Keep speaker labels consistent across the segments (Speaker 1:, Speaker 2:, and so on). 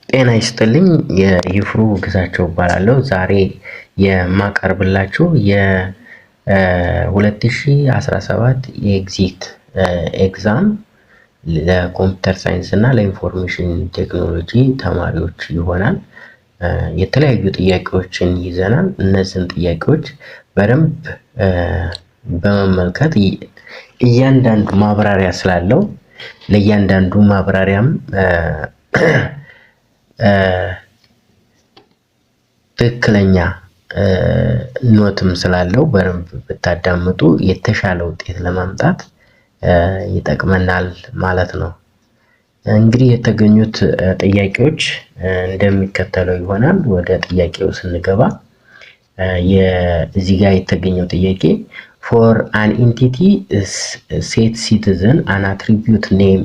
Speaker 1: ጤና ይስጥልኝ፣ የይፍሩ ግዛቸው እባላለሁ። ዛሬ የማቀርብላችሁ የ2017 የ exit exam ለ computer science እና ለ information technology ተማሪዎች ይሆናል። የተለያዩ ጥያቄዎችን ይዘናል። እነዚህን ጥያቄዎች በደንብ በመመልከት እያንዳንዱ ማብራሪያ ስላለው ለእያንዳንዱ ማብራሪያም ትክክለኛ note ም ስላለው በደንብ ብታዳምጡ የተሻለ ውጤት ለማምጣት ይጠቅመናል ማለት ነው። እንግዲህ የተገኙት ጥያቄዎች እንደሚከተለው ይሆናል። ወደ ጥያቄው ስንገባ እዚህ ጋር የተገኘው ጥያቄ "For an entity set citizen, an attribute name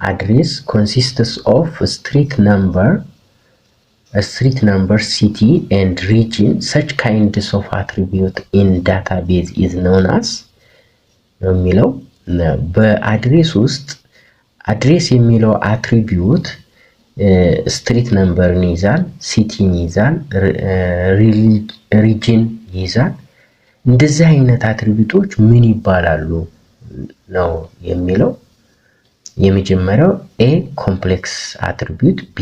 Speaker 1: address consists of street number, city and region. Such kinds of attribute in database is known as" ነው የሚለው። በ address ውስጥ address የሚለው attribute street number ን ይይዛል፣ city ን ይይዛል፣ region ይይዛል። እንደዚህ አይነት attribute ኦች ምን ይባላሉ ነው የሚለው። የመጀመሪያው A complex attribute፣ B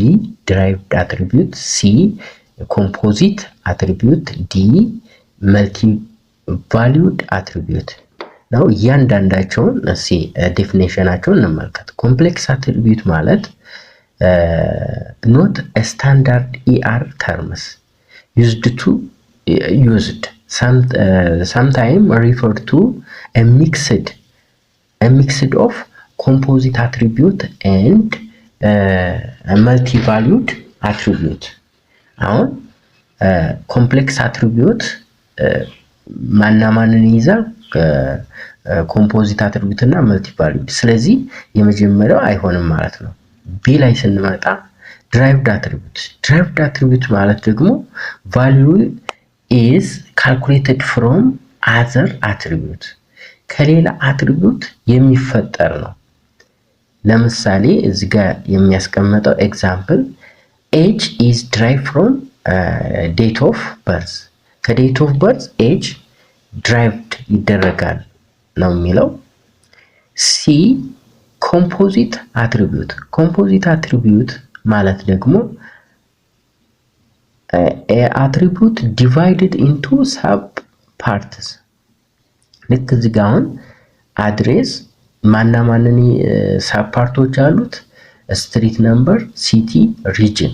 Speaker 1: derived attribute፣ C composite attribute፣ D multi valued attribute ነው። እያንዳንዳቸውን እስኪ definition ኣቸውን እንመልከት። Complex attribute ማለት not standard ER terms used, sometime refer to mixed of composite attribute and multi valued attribute። አሁን complex attribute ማና ማንን ይይዛል? Composite attribute እና multi valued። ስለዚህ የመጀመሪያው አይሆንም ማለት ነው። B ላይ ስንመጣ derived attribute። Derived attribute ማለት ደግሞ value is calculated from other attribute፣ ከሌላ attribute የሚፈጠር ነው። ለምሳሌ እዚህ ጋር የሚያስቀምጠው example age is derived from date of birth፣ ከ date of birth age derived ይደረጋል ነው የሚለው። C composite attribute። Composite attribute ማለት ደግሞ attribute divided into sub parts። ልክ እዚህ ጋ አሁን address ማና ማንን sub part ኦች አሉት? Street number፣ city፣ region፣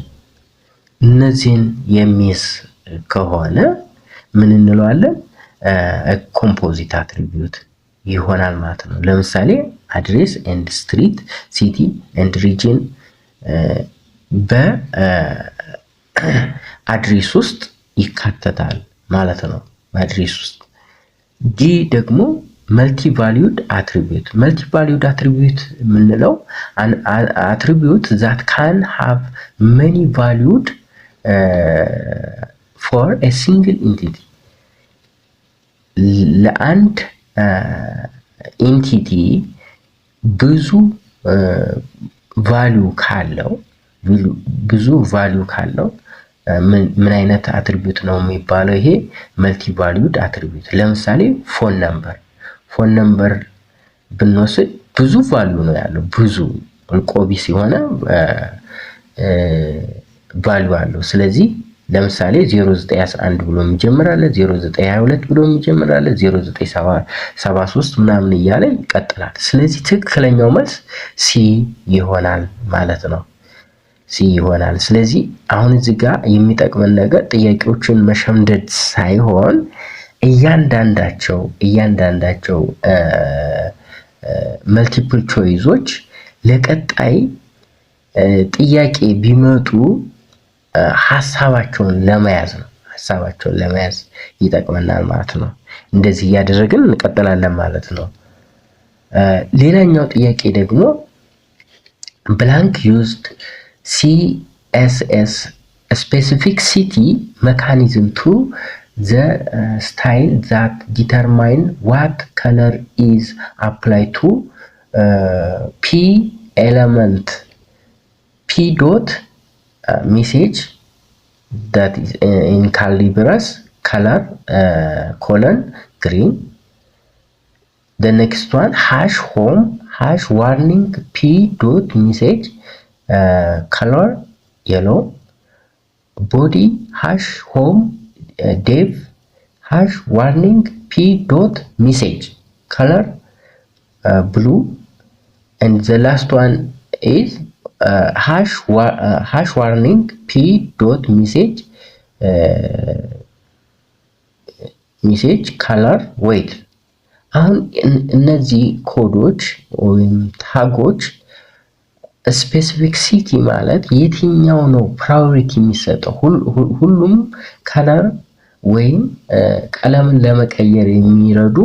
Speaker 1: እነዚህን የሚይዝ ከሆነ ምን እንለዋለን? Composite attribute ይሆናል ማለት ነው። ለምሳሌ address and street፣ city and region በ address ውስጥ ይካተታል ማለት ነው። በ address ውስጥ። D ደግሞ multi valued attribute። Multi valued attribute የምንለው attribute that can have many valued for a single entity፣ ለአንድ entity ብዙ value ካለው፣ ብዙ value ካለው ምን አይነት attribute ነው የሚባለው? ይሄ multi valued attribute። ለምሳሌ phone number፣ phone number ብንወስድ ብዙ value ነው ያለው፣ ብዙ እልቆቢስ የሆነ value አለው። ስለዚህ ለምሳሌ 0911 ብሎ የሚጀምር አለ፣ 0922 ብሎ የሚጀምር አለ፣ 0973 ምናምን እያለ ይቀጥላል። ስለዚህ ትክክለኛው መልስ C ይሆናል ማለት ነው። C ይሆናል። ስለዚህ አሁን እዚህ ጋር የሚጠቅመን ነገር ጥያቄዎችን መሸምደድ ሳይሆን እያንዳንዳቸው multiple choice ኦች ለቀጣይ ጥያቄ ቢመጡ ሀሳባቸውን ለመያዝ ነው። ሀሳባቸውን ለመያዝ ይጠቅመናል ማለት ነው። እንደዚህ እያደረግን እንቀጥላለን ማለት ነው። ሌላኛው ጥያቄ ደግሞ "Blank used CSS specificity mechanism to the style that determine what color is apply to p Element p dot message that is in curly brace color colon green. The next one, hash home hash warning p dot message color yellow, body hash home dev hash warning p dot message color blue, and the last one is hash warning p dot message color white. አሁን እነዚህ ኮዶች ወይም tag ኦች specificity ማለት የትኛው ነው priority የሚሰጠው? ሁሉም color ወይም ቀለምን ለመቀየር የሚረዱ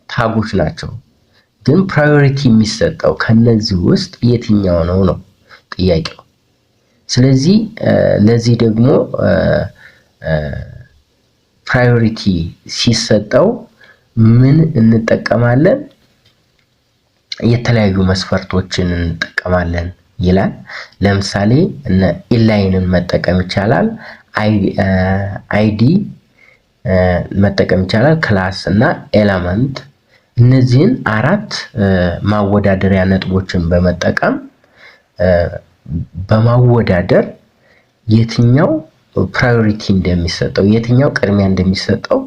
Speaker 1: tag ኦች ናቸው። ግን priority የሚሰጠው ከነዚህ ውስጥ የትኛው ነው ነው ጥያቄው። ስለዚህ ለዚህ ደግሞ priority ሲሰጠው ምን እንጠቀማለን? የተለያዩ መስፈርቶችን እንጠቀማለን ይላል። ለምሳሌ እነ inline ን መጠቀም ይቻላል። ID መጠቀም ይቻላል። Class እና element፣ እነዚህን አራት ማወዳደሪያ ነጥቦችን በመጠቀም በማወዳደር የትኛው priority እንደሚሰጠው፣ የትኛው ቅድሚያ እንደሚሰጠው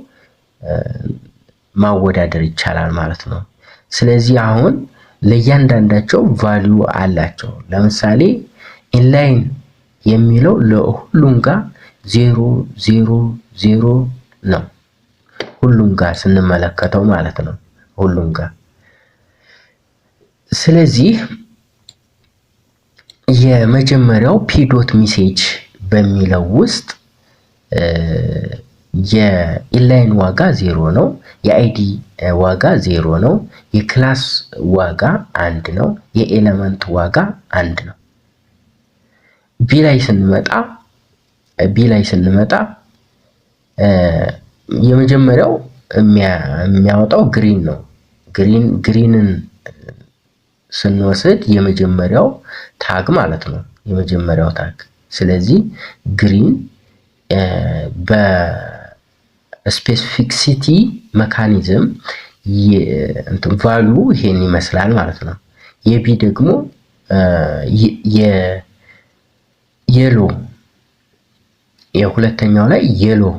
Speaker 1: ማወዳደር ይቻላል ማለት ነው። ስለዚህ አሁን ለእያንዳንዳቸው value አላቸው። ለምሳሌ inline የሚለው ለሁሉም ጋር 0 0 0 ነው። ሁሉም ጋር ስንመለከተው ማለት ነው። ሁሉም ጋር። ስለዚህ የመጀመሪያው p dot message በሚለው ውስጥ የ inline ዋጋ 0 ነው። የ ID ዋጋ 0 ነው። የ class ዋጋ 1 ነው። የ element ዋጋ 1 ነው። B ላይ ስንመጣ የመጀመሪያው የሚያወጣው green ነው። Green ን ስንወስድ የመጀመሪያው tag ማለት ነው። የመጀመሪያው tag። ስለዚህ green በ specificity mechanism value ይሄን ይመስላል ማለት ነው። የ B ደግሞ yellow፣ የሁለተኛው ላይ yellow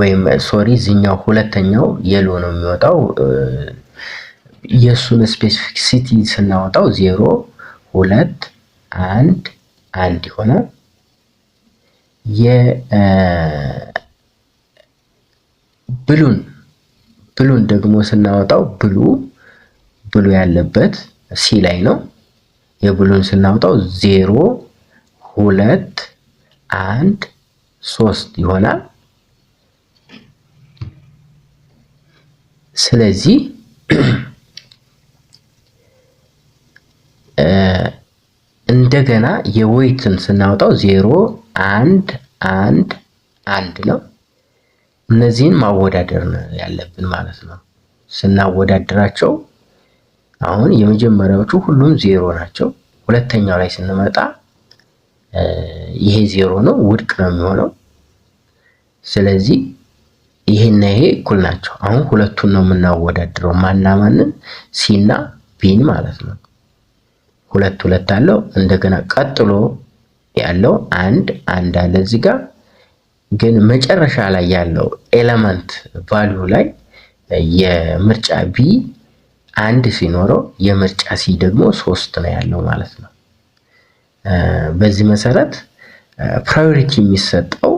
Speaker 1: ወይም sorry እዚህኛው ሁለተኛው yellow ነው የሚወጣው። የእሱን specificity ስናወጣው 0 2 1 1 ይሆናል። የ blue ን ደግሞ ስናወጣው blue ያለበት C ላይ ነው። የ blue ን ስናወጣው 0 2 1 3 ይሆናል። ስለዚህ እንደገና የ white ን ስናወጣው 0 1 1 1 ነው። እነዚህን ማወዳደር ነው ያለብን ማለት ነው። ስናወዳድራቸው አሁን የመጀመሪያዎቹ ሁሉም 0 ናቸው። ሁለተኛው ላይ ስንመጣ ይሄ 0 ነው፣ ውድቅ ነው የሚሆነው። ስለዚህ ይሄና ይሄ እኩል ናቸው። አሁን ሁለቱን ነው የምናወዳድረው፣ ማና ማንን? C ና B ን ማለት ነው። ሁለት ሁለት አለው። እንደገና ቀጥሎ ያለው አንድ አንድ አለ እዚህ ጋር። ግን መጨረሻ ላይ ያለው element value ላይ የምርጫ B 1 ሲኖረው የምርጫ C ደግሞ 3 ነው ያለው ማለት ነው። በዚህ መሰረት priority የሚሰጠው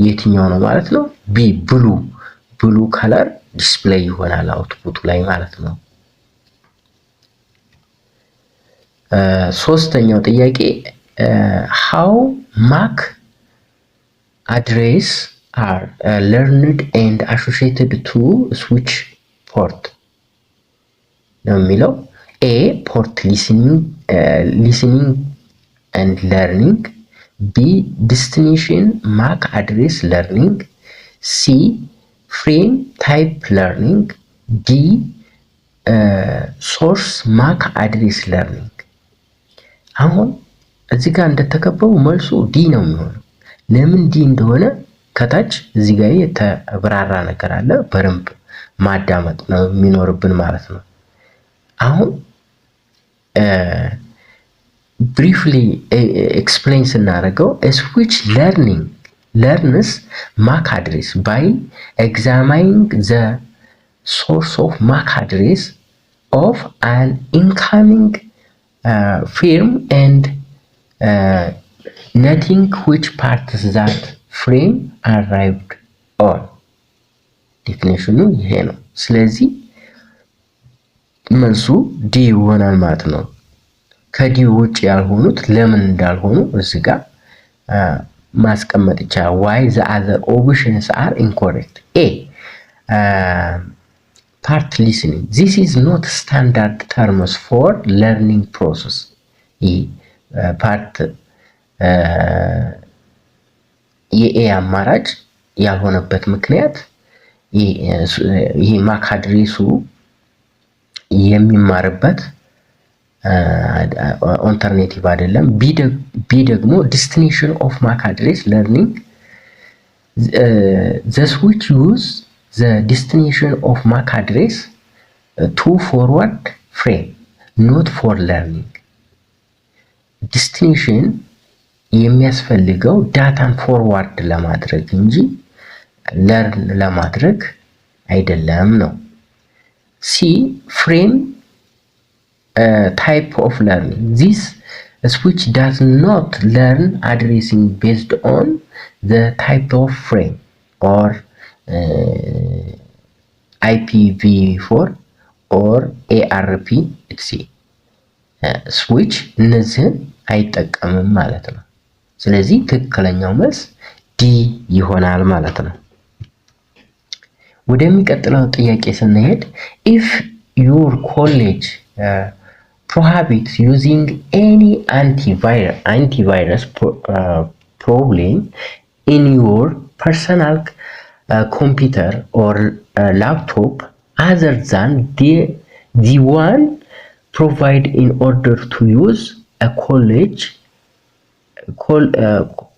Speaker 1: የትኛው ነው ማለት ነው? B፣ blue color display ይሆናል output ኡ ላይ ማለት ነው። ሶስተኛው ጥያቄ how MAC address are learned and associated to switch port ነው የሚለው። A, port listening and learning፣ B, destination MAC address learning፣ C, frame type learning፣ D, Source MAC address learning። አሁን እዚህ ጋር እንደተከበቡ መልሱ D ነው የሚሆነው። ለምን D እንደሆነ ከታች እዚህ ጋር የተብራራ ነገር አለ። በደንብ ማዳመጥ ነው የሚኖርብን ማለት ነው። አሁን briefly explain ስናደርገው switch learning learns MAC address by examining the source of MAC address of an incoming frame and noting which ports that frame arrived on። Definition ኑ ይሄ ነው። ስለዚህ መልሱ D ይሆናል ማለት ነው። ከ D ውጭ ያልሆኑት ለምን እንዳልሆኑ እዚህ ጋር ማስቀመጥ ይቻላል። Why the other options are incorrect? A, port listening. This is not standard terms for learning process። ይህ port የ A አማራጭ ያልሆነበት ምክንያት ይሄ MAC address ኡ የሚማርበት alternative አይደለም። B ደግሞ destination of MAC address learning. The switch use the destination of MAC address to forward frame, not for learning። Destination የሚያስፈልገው data ን forward ለማድረግ እንጂ learn ለማድረግ አይደለም ነው። C, frame type of learning. This switch does not learn addressing based on the type of frame or IPv4 or ARP etc switch እነዚህን አይጠቀምም ማለት ነው። ስለዚህ ትክክለኛው መልስ D ይሆናል ማለት ነው። ወደሚቀጥለው ጥያቄ ስንሄድ፣ if your college prohibits using any antivirus problem in your personal computer or laptop other than the one provide in order to use a college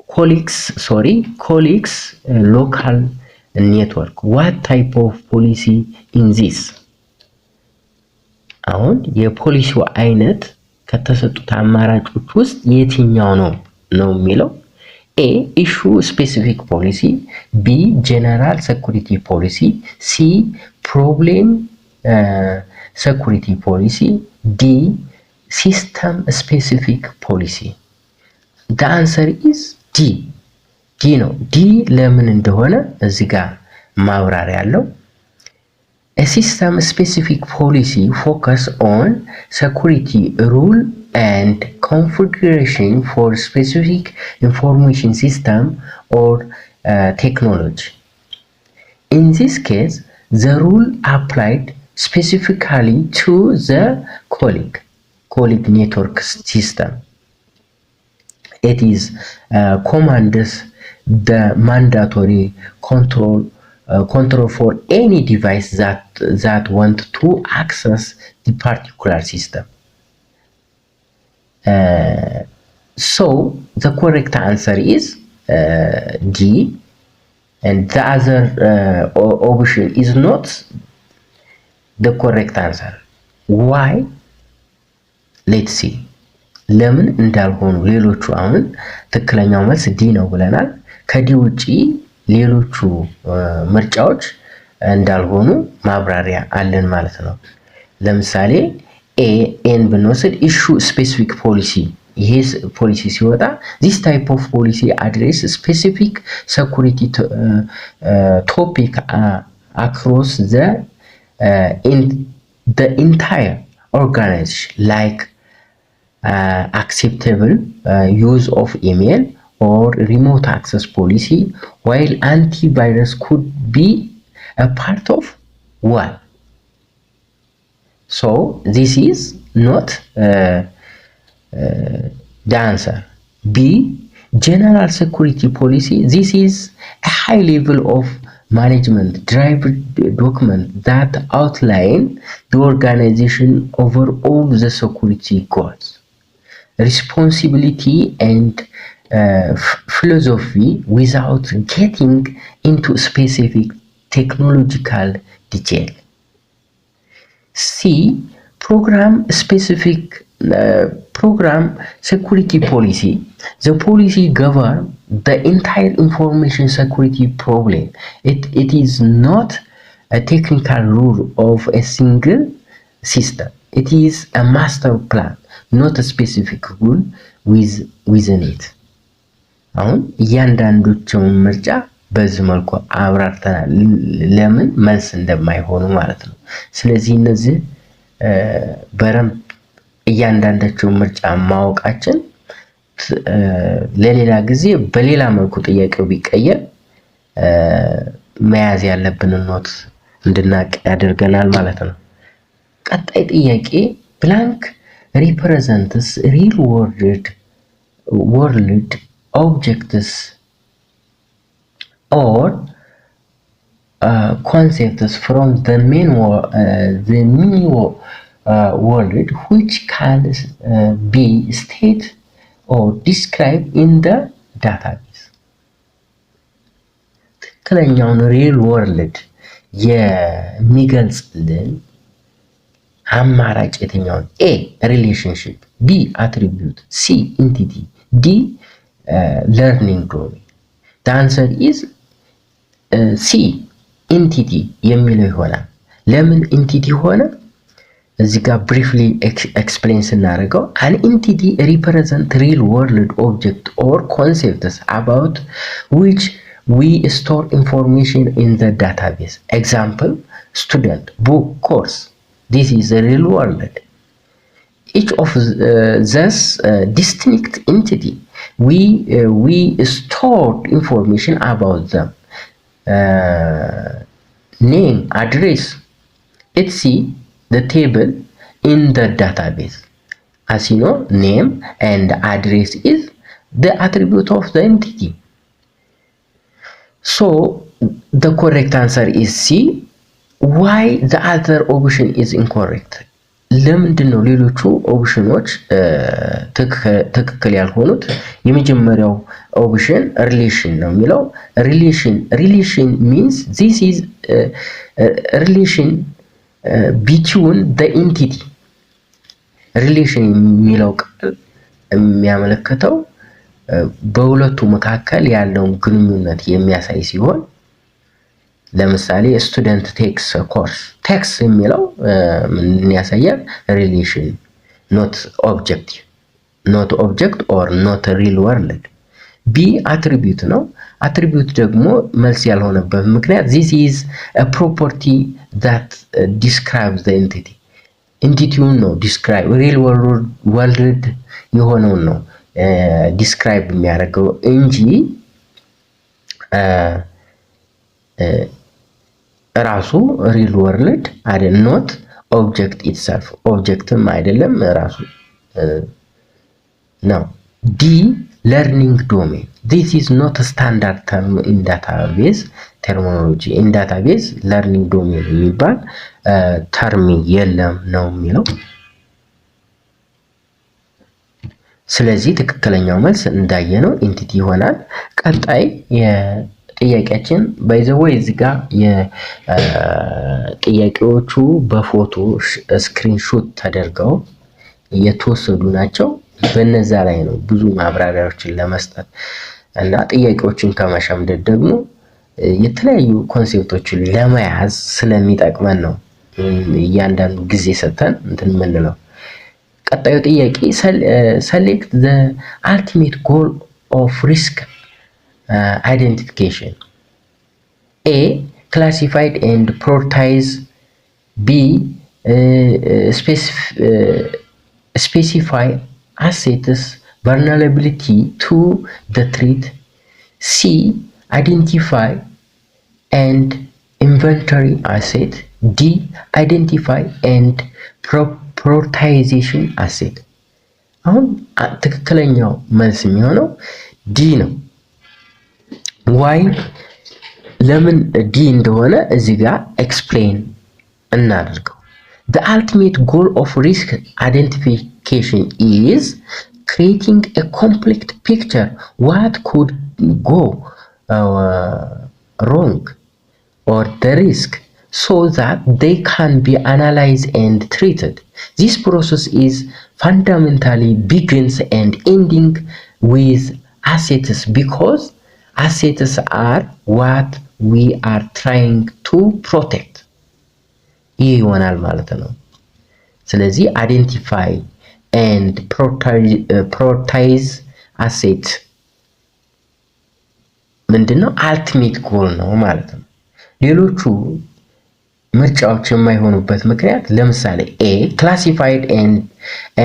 Speaker 1: colleagues, sorry, colleagues local network, what type of policy in this? አሁን የፖሊሲው አይነት ከተሰጡት አማራጮች ውስጥ የትኛው ነው ነው የሚለው። A, issue specific policy፣ B, general security policy፣ C, problem security policy፣ D, system specific policy። The answer is D. D ነው። D ለምን እንደሆነ እዚህ ጋር ማብራሪያ አለው። A system specific policy focus on security rule and configuration for specific information system or technology. In this case, the rule applied specifically to the colleague network system. It is commands the mandatory control for any device that want to access the particular system. So the correct answer is D, and the other option is not the correct answer. Why? Let's see. ለምን እንዳልሆኑ ሌሎቹ። አሁን ትክክለኛው መልስ D ነው ብለናል። ከ D ውጪ ሌሎቹ ምርጫዎች እንዳልሆኑ ማብራሪያ አለን ማለት ነው። ለምሳሌ A ን ብንወስድ issue specific policy፣ ይሄ ፖሊሲ ሲወጣ this type of policy address specific security topic across the entire organization, like acceptable use of email or remote access policy, while antivirus could be a part of one. So this is not the answer. B, general security policy. This is a high level of Management derived document that outline the organization overall the security goals, responsibility and philosophy without getting into specific technological detail. C, program specific program security policy. The policy govern the entire information security problem. It is not a technical rule of a single system. It is a master plan, not a specific rule within it. አሁን እያንዳንዶቸውን ምርጫ በዚህ መልኩ አብራርተናል፣ ለምን መልስ እንደማይሆኑ ማለት ነው። ስለዚህ እነዚህ በረንብ እያንዳንዳቸውን ምርጫ ማወቃችን ለሌላ ጊዜ በሌላ መልኩ ጥያቄው ቢቀየር መያዝ ያለብንን note እንድናቅ ያደርገናል ማለት ነው። ቀጣይ ጥያቄ፣ blank represents real world objects or concepts from the mini world which can be state or described in the database. ትክክለኛውን real world የሚገልጽልን አማራጭ የትኛውን? A, relationship፣ B, attribute፣ C, entity፣ D, learning domain። Answer is C, entity የሚለው ይሆናል። ለምን entity ሆነ? እዚህ ጋር briefly explain ስናደርገው an entity represent real world object or concepts about which we store information in the database. Example, student, book, course. This is real world. Each of this distinct entity, we stored information about them, name, address, etc, the table in the database. As you know, name and address is the attribute of the entity. So the correct answer is C. Why the other option is incorrect? ለምንድን ነው ሌሎቹ ኦፕሽኖች ትክክል ያልሆኑት? የመጀመሪያው option relation ነው የሚለው። Relation means this is relation between the entity. Relation የሚለው ቃል የሚያመለክተው በሁለቱ መካከል ያለውን ግንኙነት የሚያሳይ ሲሆን ለምሳሌ student takes course፣ takes የሚለው ምን ያሳያል? Relation, not object, not object or not real world። B, attribute ነው። Attribute ደግሞ መልስ ያልሆነበት ምክንያት this is property that describe the entity. Entity ውን ነው describe፣ real world የሆነውን ነው describe የሚያደርገው እንጂ ራሱ real world አይደል፣ not object itself፣ object ም አይደለም ራሱ ነው። D, learning domain. This is not standard term in database terminology. In database learning domain የሚባል term የለም ነው የሚለው። ስለዚህ ትክክለኛው መልስ እንዳየነው entity ይሆናል። ቀጣይ የጥያቄያችን፣ by the way፣ እዚህ ጋር የጥያቄዎቹ በፎቶ screenshot ተደርገው የተወሰዱ ናቸው። በነዛ ላይ ነው ብዙ ማብራሪያዎችን ለመስጠት እና ጥያቄዎችን ከመሸምደድ ደግሞ የተለያዩ concept ኦችን ለመያዝ ስለሚጠቅመን ነው እያንዳንዱ ጊዜ ሰጥተን እንትን የምንለው። ቀጣዩ ጥያቄ፣ select the ultimate goal of risk identification. A, classified and prioritize፣ B, specify assets vulnerability to the threat, C, identify and inventory asset, D, identify and prioritization asset። አሁን ትክክለኛው መልስ የሚሆነው D ነው። Why? ለምን D እንደሆነ እዚህ ጋር explain እናድርገው። The ultimate goal of risk identification is creating a complete picture what could go wrong or the risk so that they can be analyzed and treated. This process is fundamentally begins and ending with assets because assets are what we are trying to protect. ይህ ይሆናል ማለት ነው። ስለዚህ identify and prioritize asset ምንድን ነው? Ultimate goal ነው ማለት ነው። ሌሎቹ ምርጫዎች የማይሆኑበት ምክንያት ለምሳሌ A, classified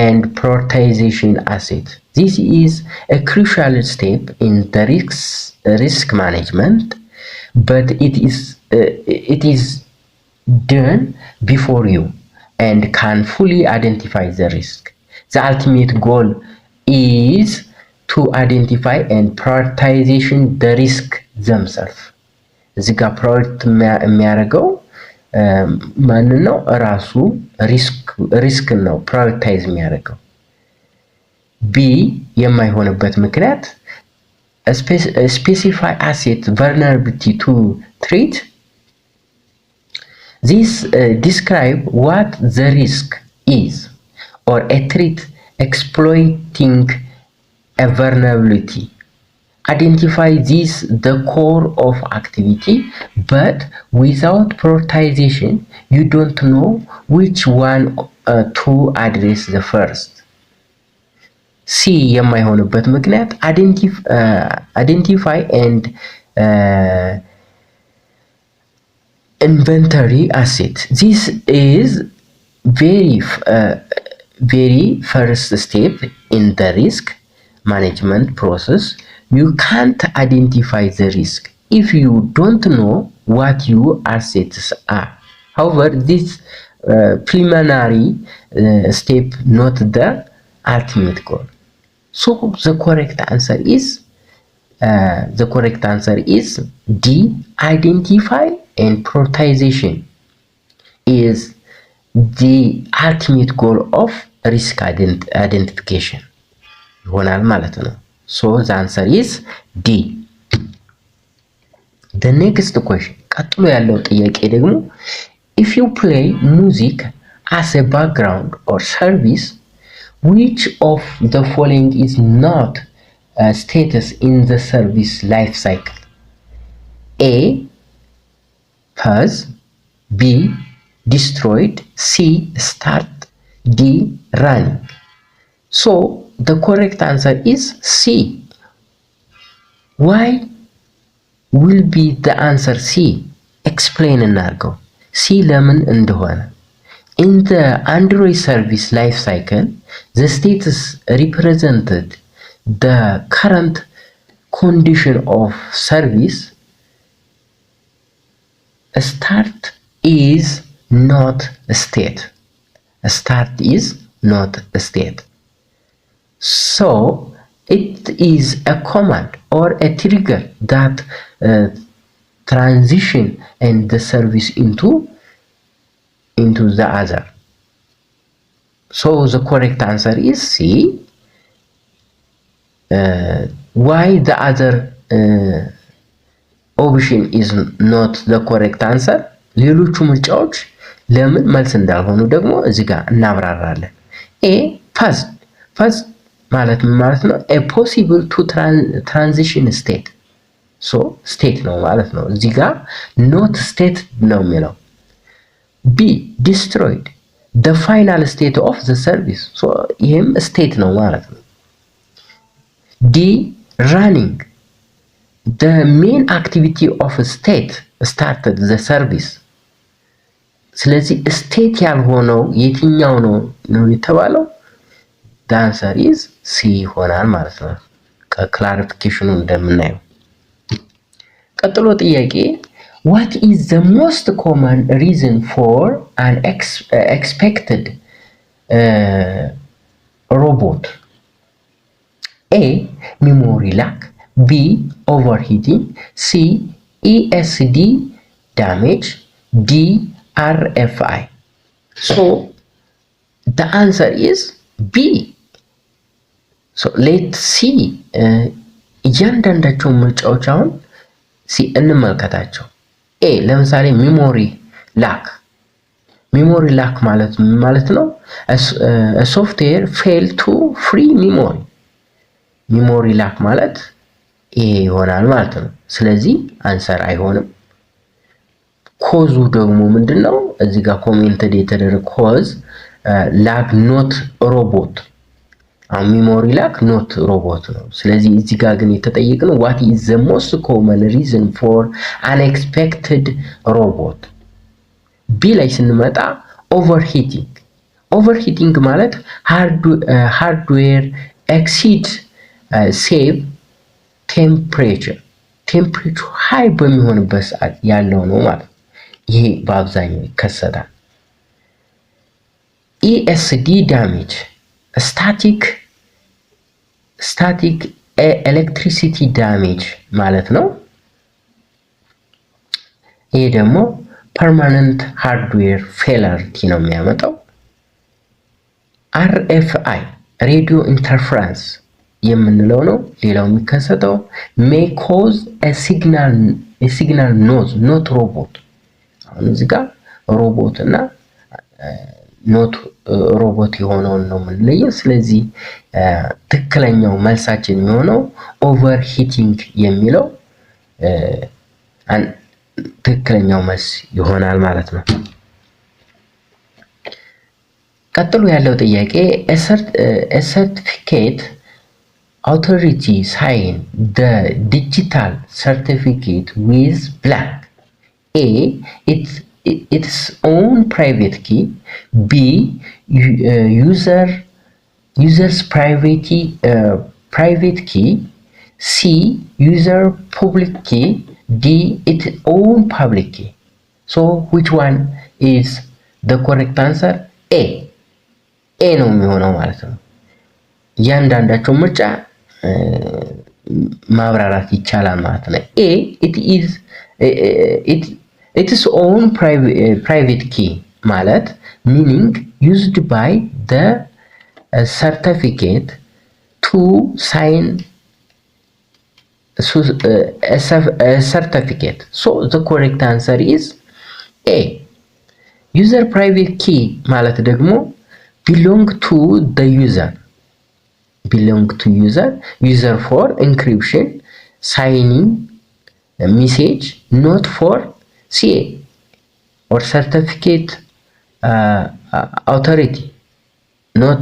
Speaker 1: and prioritization asset. This is a crucial step in the risk management, but it is done before you and can fully identify the risk. The ultimate goal is to identify and prioritization the risk themselves. እዚህ ጋር priority የሚያደርገው ማንን ነው? ራሱ risk ን ነው prioritize የሚያደርገው። B የማይሆንበት ምክንያት specify asset vulnerability to threat. This describe what the risk is or a threat exploiting a vulnerability. Identify this the core of activity, but without prioritization, you don't know which one to address the first. C የማይሆንበት ምክንያት identify and inventory asset. This is very first step in the risk management process. You can't identify the risk if you don't know what your assets are. However, this preliminary step, not the ultimate goal. So the correct answer is D. Identify and prioritization is the ultimate goal of risk identification ይሆናል ማለት ነው። So the answer is D. The next question, ቀጥሎ ያለው ጥያቄ ደግሞ if you play music as a background or service, which of the following is not a status in the service life cycle? A, pause, B, destroyed, C, start, D, running. So the correct answer is C. Why will be the answer C? Explain እናድርገው C ለምን እንደሆነ። In the Android service life cycle, the status represented the current condition of service. Start is not state. Start is not state, so it is a command or a trigger that transition and the service into the other. So the correct answer is C. Why the other option is not the correct answer? ሌሎቹ ምርጫዎች ለምን መልስ እንዳልሆኑ ደግሞ እዚህ ጋር እናብራራለን። A, pause. Pause ማለት ምን ማለት ነው? A possible to transition state, so state ነው ማለት ነው። እዚህ ጋር not state ነው የሚለው። B, destroyed, the final state of the service, so ይህም state ነው ማለት ነው። D, running, the main activity of state started the service። ስለዚህ state ያልሆነው የትኛው ነው ነው የተባለው? The answer is C ይሆናል ማለት ነው። ከ clarification ኑ እንደምናየው። ቀጥሎ ጥያቄ what is the most common reason for an unexpected reboot? A, memory leak, B, overheating, C ESD damage፣ D RFI። So the answer is B። So let's see እያንዳንዳቸውን ምርጫዎች አሁን ሲ እንመልከታቸው። A ለምሳሌ memory leak። Memory leak ማለት ምን ማለት ነው? Software fail to free memory። Memory leak ማለት ይሄ ይሆናል ማለት ነው። ስለዚህ answer አይሆንም። Cause ኡ ደግሞ ምንድን ነው? እዚህ ጋር commented የተደረገ cause leak, not robot። አሁን memory leak not robot ነው። ስለዚህ እዚህ ጋር ግን የተጠየቅነው what is the most common reason for unexpected robot። B ላይ ስንመጣ overheating። Overheating ማለት hardware exceed safe temperature፣ temperature high በሚሆንበት ሰዓት ያለው ነው ማለት ነው። ይሄ በአብዛኛው ይከሰታል። ESD damage static electricity damage ማለት ነው። ይሄ ደግሞ permanent hardware failure ነው የሚያመጣው። RFI radio interference የምንለው ነው። ሌላው የሚከሰተው may cause signal noise, not robot። አሁን እዚህ ጋር ሮቦት እና not robot የሆነውን ነው የምንለየው። ስለዚህ ትክክለኛው መልሳችን የሚሆነው overheating የሚለው ትክክለኛው መልስ ይሆናል ማለት ነው። ቀጥሎ ያለው ጥያቄ certificate authority sign the digital certificate with blank: A its own private key፣ B user's private key፣ C user public key፣ D its own public key። So which one is the correct answer? A። A ነው የሚሆነው ማለት ነው። እያንዳንዳቸው ምርጫ ማብራራት ይቻላል ማለት ነው። A its own private key ማለት meaning used by the certificate to sign certificate, so the correct answer is A። User private key ማለት ደግሞ belong to the user, belong to user for encryption, signing message, not for CA or certificate authority, not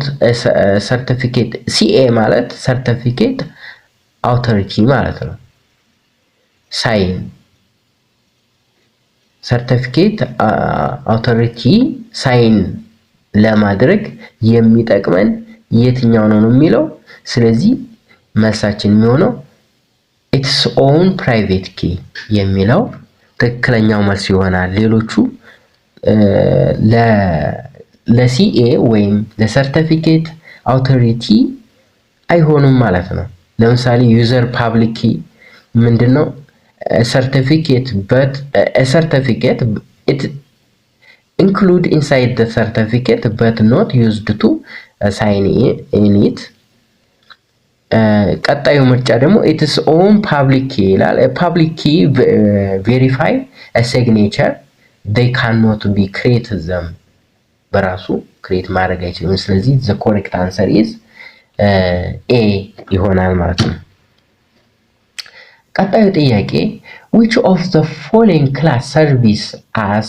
Speaker 1: certificate። CA ማለት certificate authority ማለት ነው። Sign certificate authority sign ለማድረግ የሚጠቅመን የትኛው ነው ነው የሚለው። ስለዚህ መልሳችን የሚሆነው its own private key የሚለው ትክክለኛው መልስ ይሆናል። ሌሎቹ ለ CA ወይም ለ certificate authority አይሆኑም ማለት ነው። ለምሳሌ user public key ምንድን ነው? Certificate, but certificate include inside the certificate but not used to sign in it። ቀጣዩ ምርጫ ደግሞ its own public key ይላል። Public key verify signature, they cannot be create them፣ በራሱ create ማድረግ አይችልም። ስለዚህ the correct answer is A ይሆናል ማለት ነው። ቀጣዩ ጥያቄ which of the following class service as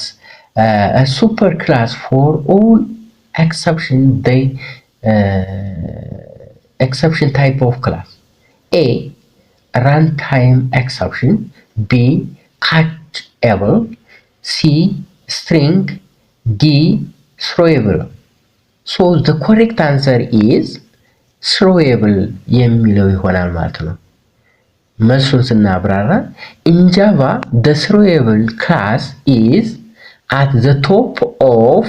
Speaker 1: super class for all exception, they exception type of class? A runtime exception፣ B catchable፣ C string፣ D throwable። So the correct answer is throwable የሚለው ይሆናል ማለት ነው። መልሱን ስናብራራ in Java the throwable class is at the top of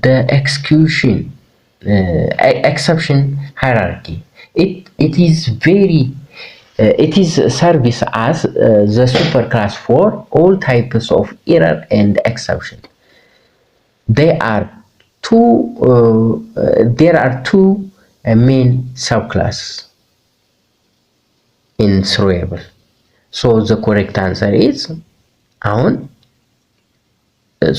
Speaker 1: the execution exception hierarchy. It is very It is service as the super class for all types of error and exception. There are two main subclass in throwable. So the correct answer is አሁን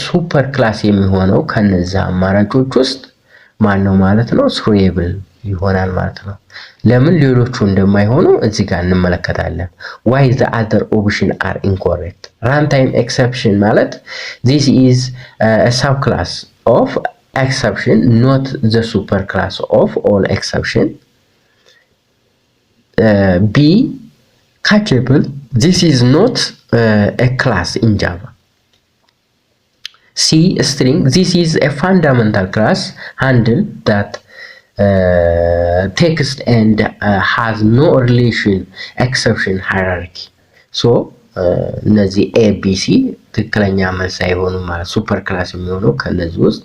Speaker 1: super class የሚሆነው ከነዚህ አማራጮች ውስጥ ማን ነው ማለት ነው? Throwable ይሆናል ማለት ነው። ለምን ሌሎቹ እንደማይሆኑ እዚህ ጋር እንመለከታለን። Why the other option are incorrect? Runtime exception ማለት this is subclass of exception, not the super class of all exception. B, catchable, this is not a class in Java. C, string, this is a fundamental class handle that text and has no relation exception hierarchy. So እነዚህ A, B, C ትክክለኛ መልስ አይሆኑም ማለት super class የሚሆነው ከነዚህ ውስጥ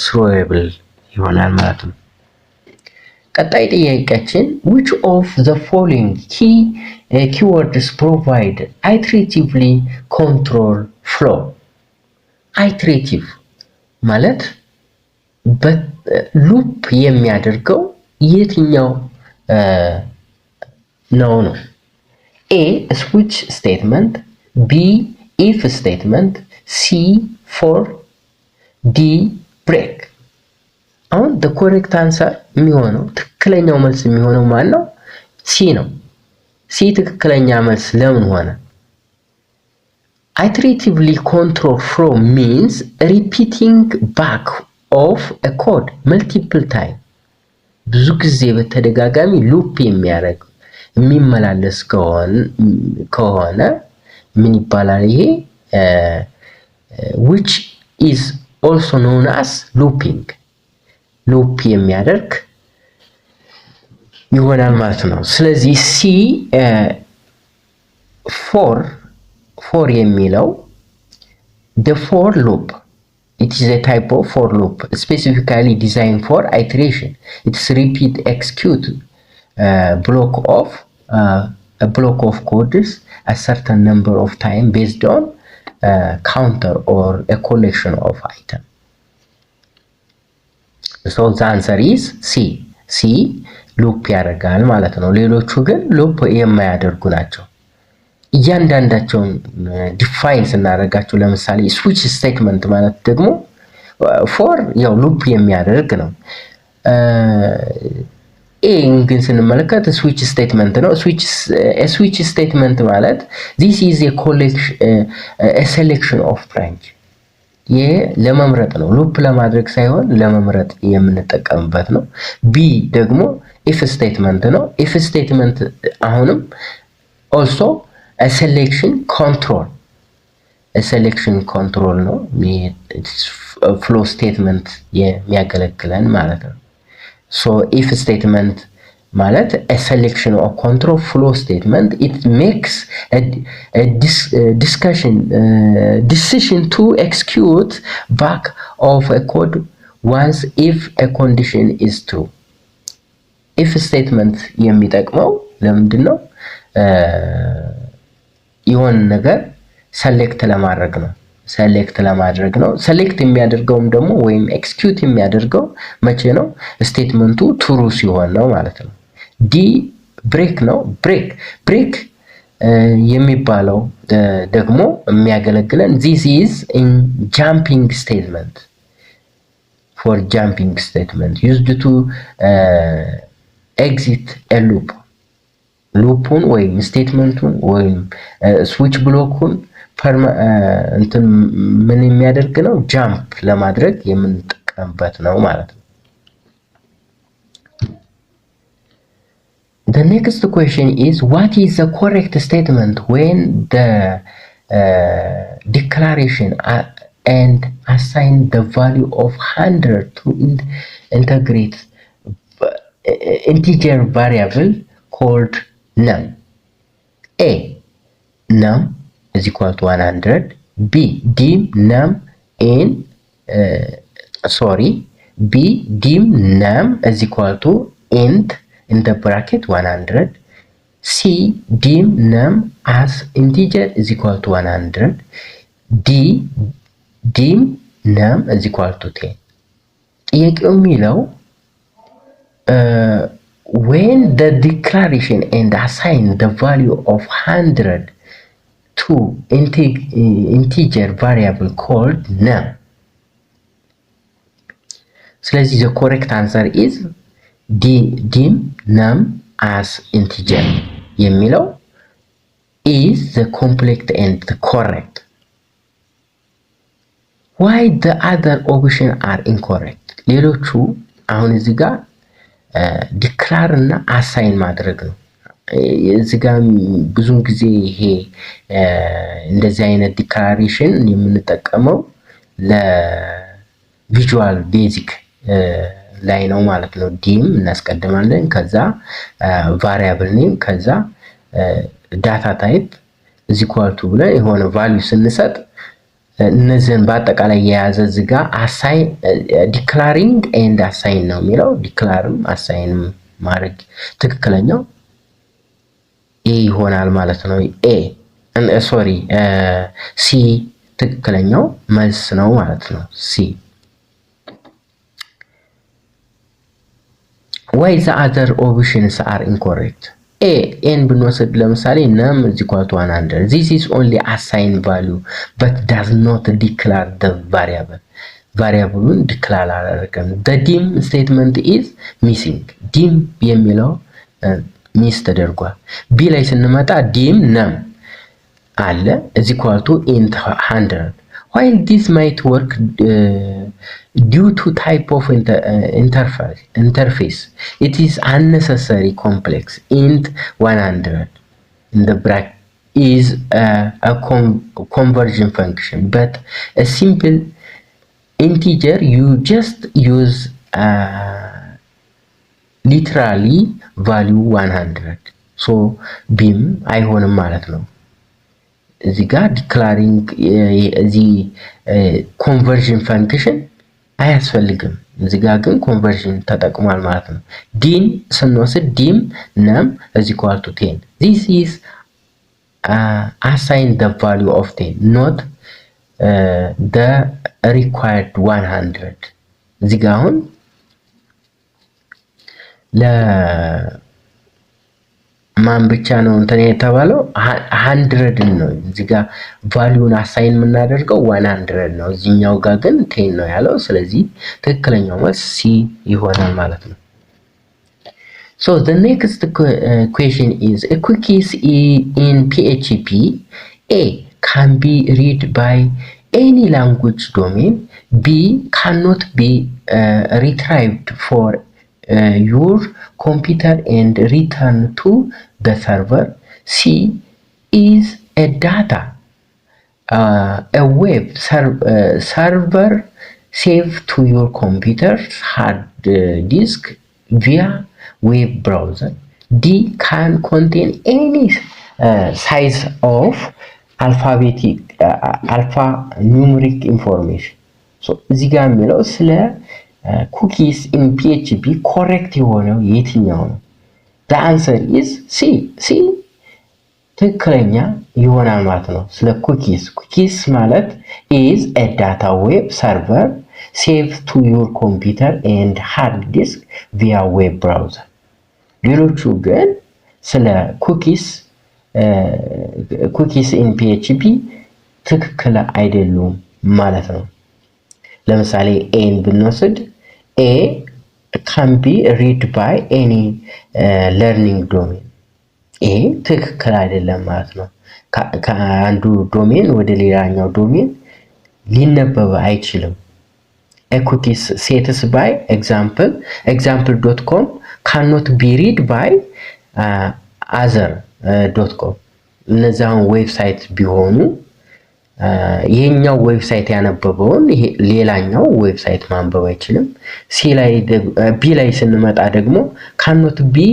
Speaker 1: throwable ይሆናል ማለት ነው። ቀጣይ ጥያቄያችን which of the following keywords provide iteratively control flow? Iterative ማለት loop የሚያደርገው የትኛው ነው? A, switch statement፣ B, if statement፣ C, for፣ D, break። አሁን the correct answer የሚሆነው ትክክለኛው መልስ የሚሆነው ማን ነው? C ነው። C ትክክለኛ መልስ ለምን ሆነ? Iteratively control flow means repeating back of a code multiple time. ብዙ ጊዜ በተደጋጋሚ loop የሚያደርግ የሚመላለስ ከሆነ ምን ይባላል? ይሄ which is also known as looping, loop የሚያደርግ ይሆናል ማለት ነው። ስለዚህ C for የሚለው the for loop, it is a type of for loop specifically designed for iteration. It's repeat execute block of a block of codes a certain number of time based on counter or a collection of item. So the answer is C. C loop ያደርጋል ማለት ነው። ሌሎቹ ግን loop የማያደርጉ ናቸው። እያንዳንዳቸውን define ስናደርጋቸው ለምሳሌ switch statement ማለት ደግሞ for ያው loop የሚያደርግ ነው። A ግን ስንመለከት switch statement ነው። Switch statement ማለት this is selection of branch. ይሄ ለመምረጥ ነው፣ loop ለማድረግ ሳይሆን ለመምረጥ የምንጠቀምበት ነው። B ደግሞ if statement ነው። If statement አሁንም also selection control ነው። Flow statement የሚያገለግለን ማለት ነው። So if statement ማለት selection of control flow statement. It makes discussion decision to execute block of code once if condition is true. If statement የሚጠቅመው ለምንድን ነው? የሆነ ነገር select ለማድረግ ነው። Select ለማድረግ ነው። Select የሚያደርገውም ደግሞ ወይም execute የሚያደርገው መቼ ነው? Statement ኡ true ሲሆን ነው ማለት ነው። D break ነው። Break የሚባለው ደግሞ የሚያገለግለን this is in jumping statement, for jumping statement used to exit a loop. Loop ኡን ወይም statement ኡን ወይም switch block ኡን እንትን ምን የሚያደርግ ነው? Jump ለማድረግ የምንጠቀምበት ነው ማለት ነው። The next question is, what is the correct statement when the declaration and assign the value of 100 to integrate integer variable called num? A, num is equal to 100. B, dim num in sorry, B, dim num is equal to int in the bracket 100. C, Dim num as integer is equal to 100. D, Dim num is equal to 10. ጥያቄው የሚለው when the declaration and assign the value of 100 to integer variable called num. ስለዚህ the correct answer is Dim num as integer የሚለው is the complete and correct. Why the other option are incorrect? ሌሎቹ አሁን እዚህ ጋር declare እና assign ማድረግ ነው። እዚህ ጋር ብዙን ጊዜ ይሄ እንደዚህ አይነት declaration የምንጠቀመው ለ Visual Basic ላይ ነው ማለት ነው። Dim እናስቀድማለን፣ ከዛ variable name፣ ከዛ data type is equal to ብለን የሆነ value ስንሰጥ እነዚህን በአጠቃላይ የያዘ እዚህ ጋር assign, declaring and assign ነው የሚለው። Declare ም assign ም ማድረግ ትክክለኛው A ይሆናል ማለት ነው። A, sorry, C ትክክለኛው መልስ ነው ማለት ነው። C. Why the other options are incorrect? A ን ብንወስድ ለምሳሌ num is equal to 100. This is only assign value but does not declare the variable. Variable ኡን declare አላደረገም። The Dim statement is missing. Dim የሚለው miss ተደርጓል። B ላይ ስንመጣ Dim num አለ is equal to int 100. While this might work due to type of interface, it is unnecessary complex. Int 100 in the bracket is a conversion function, but a simple integer, you just use literally value 100. So B ም አይሆንም ማለት ነው። እዚህ ጋር declaring እዚህ conversion function አያስፈልግም። እዚህ ጋር ግን conversion ተጠቅሟል ማለት ነው። D ን ስንወስድ Dim num is equal to 10. This is assign the value of 10, not the required 100. እዚህ ጋር አሁን ለማን ብቻ ነው እንትን የተባለው? 100 ን ነው። እዚህ ጋር value ን assign የምናደርገው 100 ነው። እዚህኛው ጋር ግን 10 ነው ያለው። ስለዚህ ትክክለኛው መልስ C ይሆናል ማለት ነው። So the next question is, a cookies in PHP: A, can be read by any language domain. B, cannot be retrieved for your computer and return to the server. C, is a data a web server save to your computer's hard disk via web browser. D, can contain any size of alphabetic alphanumeric information. እዚህ ጋር የሚለው ስለ cookies in PHP correct የሆነው የትኛው ነው? The answer is C. C ትክክለኛ ይሆናል ማለት ነው። ስለ cookies, cookies ማለት is a data web server save to your computer and hard disk via web browser። ሌሎቹ ግን ስለ cookies in PHP ትክክል አይደሉም ማለት ነው። ለምሳሌ A ን ብንወስድ A can be read by any learning domain፣ ይሄ ትክክል አይደለም ማለት ነው። ከአንዱ domain ወደ ሌላኛው domain ሊነበብ አይችልም። ኩኪስ ሴትስ ባይ ኤግዛምፕል ኤግዛምፕል ዶት ኮም ካኖት ቢ ሪድ ባይ አዘር ዶት ኮም። እነዚህ አሁን website ቢሆኑ ይሄኛው website ያነበበውን ሌላኛው website ማንበብ አይችልም። C ላይ B ላይ ስንመጣ ደግሞ ካኖት ቢ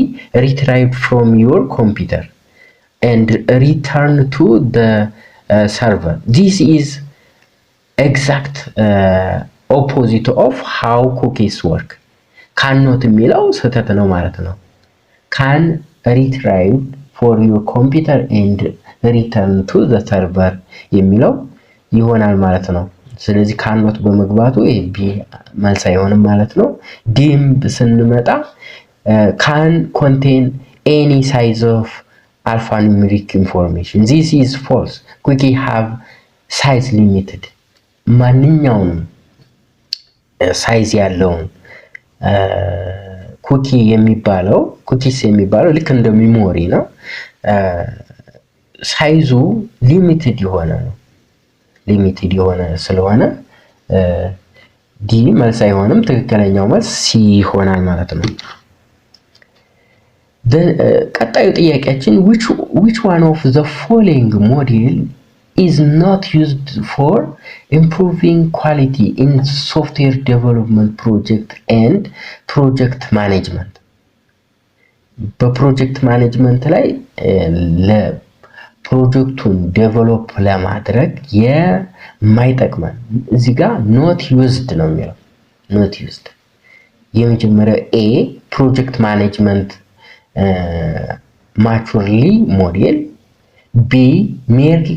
Speaker 1: ሪትራይቭድ ፍሮም ዮር ኮምፒውተር ኤንድ ሪተርን ቱ ሰርቨር። ዚስ ኢዝ ኤግዛክት ኦፖዚት ኦፍ ሃው ኩኪስ ወርክ። ካኖት የሚለው ስህተት ነው ማለት ነው። Can retrieve for your computer and return to the server የሚለው ይሆናል ማለት ነው። ስለዚህ ካኖት በመግባቱ ይሄ B መልስ አይሆንም ማለት ነው። D ም ስንመጣ can contain any size of alphanumeric information. This is false. Cookie have size limited. ማንኛውንም size ያለውን cookie የሚባለው፣ cookies የሚባለው ልክ እንደ memory ነው። Size ኡ limited የሆነ ነው። Limited የሆነ ስለሆነ D መልስ አይሆንም። ትክክለኛው መልስ C ይሆናል ማለት ነው። ቀጣዩ ጥያቄያችን፣ which one of the following model is not used for improving quality in software development project and project management? በ project management ላይ ለፕሮጀክቱን develop ለማድረግ የማይጠቅመን፣ እዚህ ጋር not used ነው የሚለው፣ not used። የመጀመሪያው A project management maturity model፣ B Myers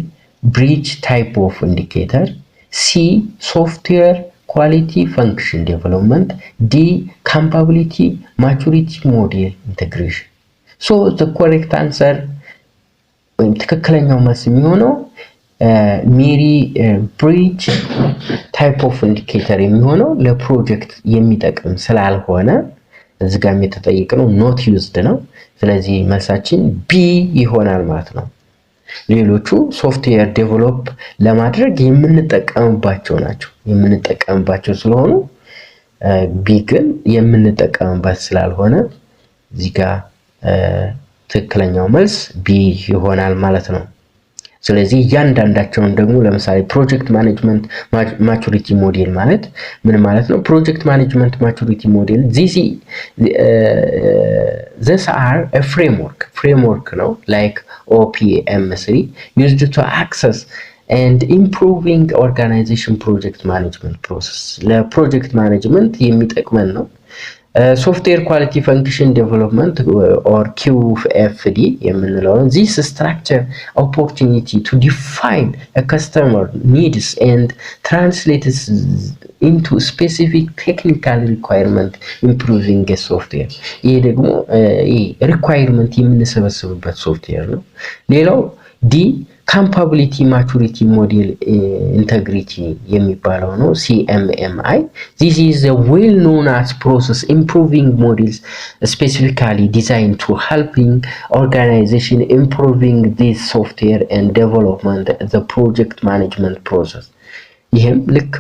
Speaker 1: Briggs type of indicator፣ C software quality function development፣ D capability maturity model integration። So the correct answer ወይም ትክክለኛው መልስ የሚሆነው Myers Briggs type of indicator የሚሆነው ለፕሮጀክት የሚጠቅም ስላልሆነ እዚህ ጋር የተጠየቅነው not used ነው። ስለዚህ መልሳችን B ይሆናል ማለት ነው። ሌሎቹ software develop ለማድረግ የምንጠቀምባቸው ናቸው። የምንጠቀምባቸው ስለሆኑ B ግን የምንጠቀምበት ስላልሆነ እዚህ ጋር ትክክለኛው መልስ B ይሆናል ማለት ነው። ስለዚህ እያንዳንዳቸውን ደግሞ ለምሳሌ project management maturity model ማለት ምን ማለት ነው? Project management maturity model, these are framework ነው like OPM 3 used to access and improving organization project management process። ለ project management የሚጠቅመን ነው። Software quality function development or QFD የምንለው፣ this structure opportunity to define customer needs and translates into specific technical requirement improving software። ይሄ ደግሞ requirement የምንሰበስብበት ሶፍትዌር ነው። ሌላው D capability maturity model integrity የሚባለው ነው። CMMI, this is well known as process improving models specifically design to helping organization improving this software and development the project management process። ይህም ልክ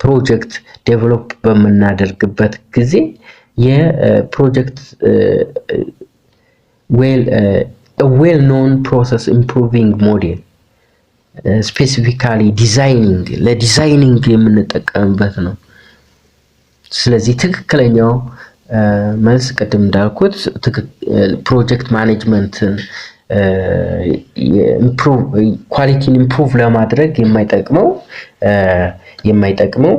Speaker 1: project develop በምናደርግበት ጊዜ የ project well known process improving model specifically designing፣ ለ designing የምንጠቀምበት ነው። ስለዚህ ትክክለኛው መልስ ቅድም እንዳልኩት project management ን quality ን improve ለማድረግ የማይጠቅመው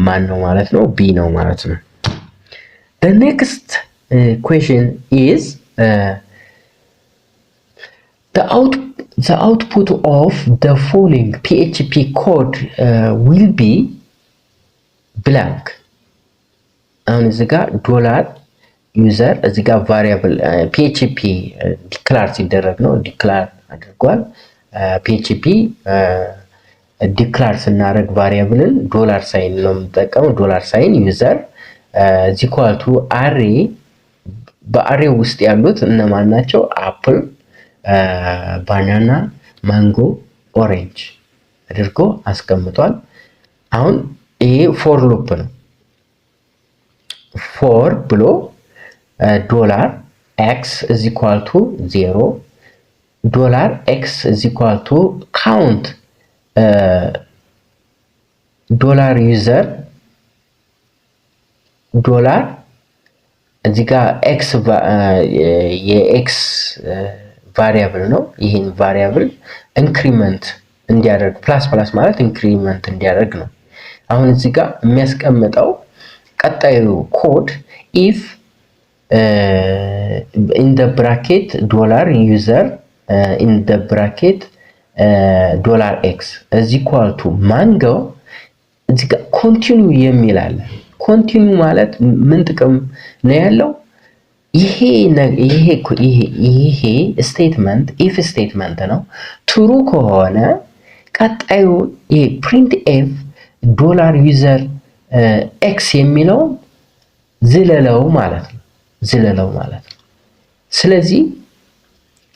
Speaker 1: ማን ነው ማለት ነው? B ነው ማለት ነው። The next question is the output of the following PHP code will be blank። አሁን እዚህ ጋር dollar user፣ እዚህ ጋር variable PHP declare ሲደረግ ነው፣ declare አድርጓል። PHP declare ስናደርግ variable ን dollar sign ነው የምንጠቀመው። Dollar sign user is equal to array፣ በ array ውስጥ ያሉት እነማን ናቸው? Apple፣ banana፣ mango፣ orange አድርጎ አስቀምጧል። አሁን ይሄ for loop ነው። For ብሎ dollar x is equal to 0, dollar x is equal to count dollar user dollar፣ እዚህ ጋር x የ x variable ነው። ይህን variable increment እንዲያደርግ፣ plus plus ማለት increment እንዲያደርግ ነው። አሁን እዚህ ጋር የሚያስቀምጠው ቀጣዩ code if In the bracket dollar user in the bracket dollar x is equal to mango። እዚህ ጋር continue የሚል አለ። Continue ማለት ምን ጥቅም ነው ያለው? ይሄ statement if statement ነው። True ከሆነ ቀጣዩ ይሄ print f dollar user x የሚለውን ዝለለው ማለት ነው። ዝለለው ማለት ነው። ስለዚህ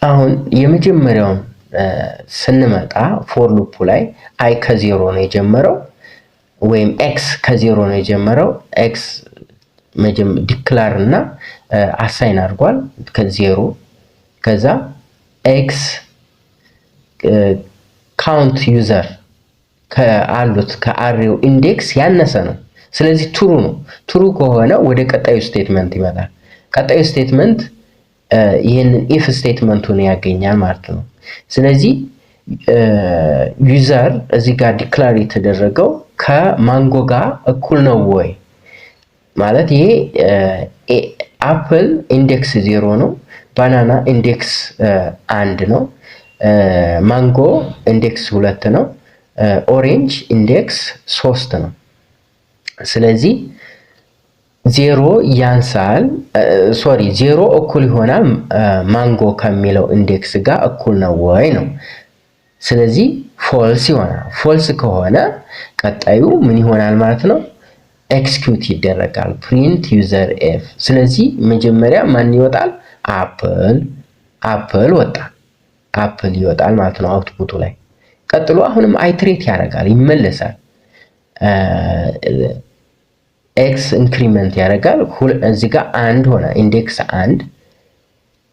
Speaker 1: አሁን የመጀመሪያውን ስንመጣ for loop ኡ ላይ i ከዜሮ ነው የጀመረው ወይም x ከዜሮ ነው የጀመረው። x declare እና assign አድርጓል ከዜሮ። ከዛ x count user ከአሉት ከ array ው index ያነሰ ነው። ስለዚህ true ነው። True ከሆነ ወደ ቀጣዩ statement ይመጣል። ቀጣዩ statement ይህንን if statement ኡን ያገኛል ማለት ነው። ስለዚህ user እዚህ ጋር declare የተደረገው ከማንጎ ጋር እኩል ነው ወይ ማለት ይሄ apple index 0 ነው፣ banana index 1 ነው፣ mango index 2 ነው፣ orange index 3 ነው። ስለዚህ ዜሮ ያንሳል፣ sorry፣ ዜሮ እኩል ይሆናል ማንጎ ከሚለው index ጋር እኩል ነው ወይ ነው። ስለዚህ false ይሆናል። False ከሆነ ቀጣዩ ምን ይሆናል ማለት ነው? Execute ይደረጋል። Print user f። ስለዚህ መጀመሪያ ማን ይወጣል? Apple፣ apple ወጣ። Apple ይወጣል ማለት ነው output ኡ ላይ። ቀጥሎ አሁንም iterate ያደርጋል፣ ይመለሳል። x increment ያደርጋል። እዚህ ጋር 1 ሆነ። Index 1፣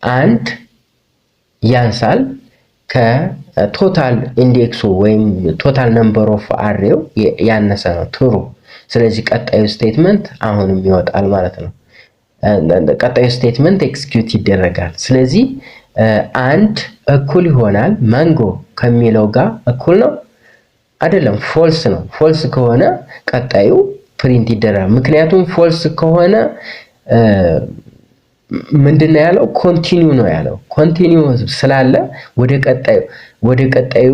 Speaker 1: 1 ያንሳል ከ total index ኡ ወይም total number of array ው ያነሰ ነው፣ true። ስለዚህ ቀጣዩ statement አሁንም ይወጣል ማለት ነው። ቀጣዩ statement execute ይደረጋል። ስለዚህ 1 እኩል ይሆናል ማንጎ ከሚለው ጋር እኩል ነው አይደለም፣ false ነው። False ከሆነ ቀጣዩ print ይደረጋል። ምክንያቱም false ከሆነ ምንድን ነው ያለው? Continue ነው ያለው። Continue ስላለ ወደ ቀጣዩ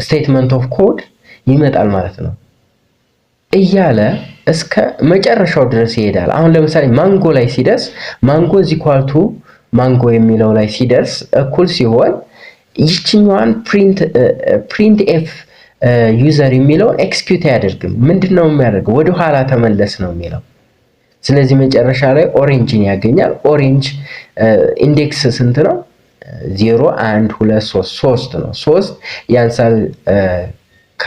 Speaker 1: statement of code ይመጣል ማለት ነው እያለ እስከ መጨረሻው ድረስ ይሄዳል። አሁን ለምሳሌ ማንጎ ላይ ሲደርስ፣ mango is equal to mango የሚለው ላይ ሲደርስ፣ እኩል ሲሆን ይችኛዋን print f user የሚለውን execute አያደርግም። ምንድን ነው የሚያደርገው? ወደ ኋላ ተመለስ ነው የሚለው። ስለዚህ መጨረሻ ላይ orange ን ያገኛል። Orange index ስንት ነው? 0፣ 1፣ 2፣ 3፣ 3 ነው። 3 ያንሳል ከ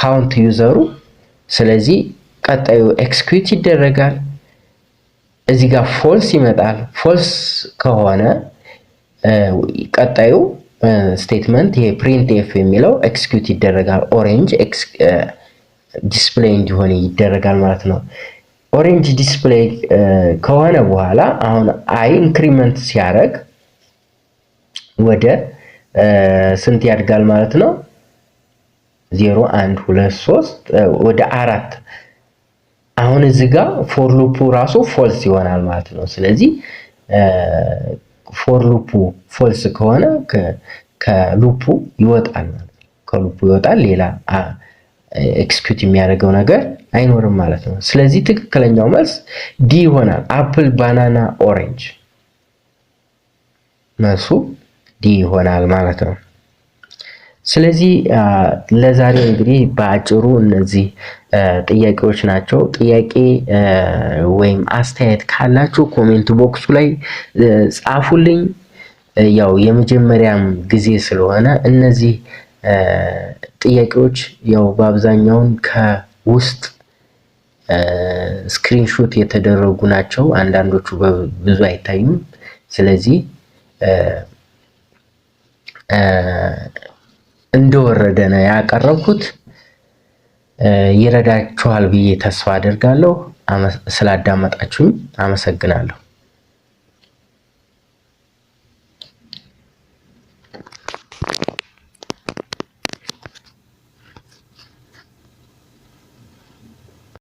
Speaker 1: count user ኡ። ስለዚህ ቀጣዩ execute ይደረጋል። እዚህ ጋር false ይመጣል። False ከሆነ ቀጣዩ statement ይሄ print f የሚለው execute ይደረጋል። Orange display እንዲሆን ይደረጋል ማለት ነው። Orange display ከሆነ በኋላ አሁን i increment ሲያደርግ ወደ ስንት ያድጋል ማለት ነው? 0፣ 1፣ 2፣ 3፣ ወደ 4። አሁን እዚህ ጋር for loop ኡ ራሱ false ይሆናል ማለት ነው። ስለዚህ for loop ኡ false ከሆነ ከ loop ኡ ይወጣል ማለት ነው። ከ loop ኡ ይወጣል፣ ሌላ execute የሚያደርገው ነገር አይኖርም ማለት ነው። ስለዚህ ትክክለኛው መልስ D ይሆናል። Apple፣ banana፣ orange፣ መልሱ D ይሆናል ማለት ነው። ስለዚህ ለዛሬው እንግዲህ በአጭሩ እነዚህ ጥያቄዎች ናቸው። ጥያቄ ወይም አስተያየት ካላችሁ comment box ኡ ላይ ጻፉልኝ። ያው የመጀመሪያም ጊዜ ስለሆነ እነዚህ ጥያቄዎች ያው በአብዛኛውን ከውስጥ screenshot የተደረጉ ናቸው። አንዳንዶቹ ብዙ አይታዩም። ስለዚህ እንደወረደ ነው ያቀረብኩት። ይረዳችኋል ብዬ ተስፋ አደርጋለሁ። ስላዳመጣችሁኝ አመሰግናለሁ።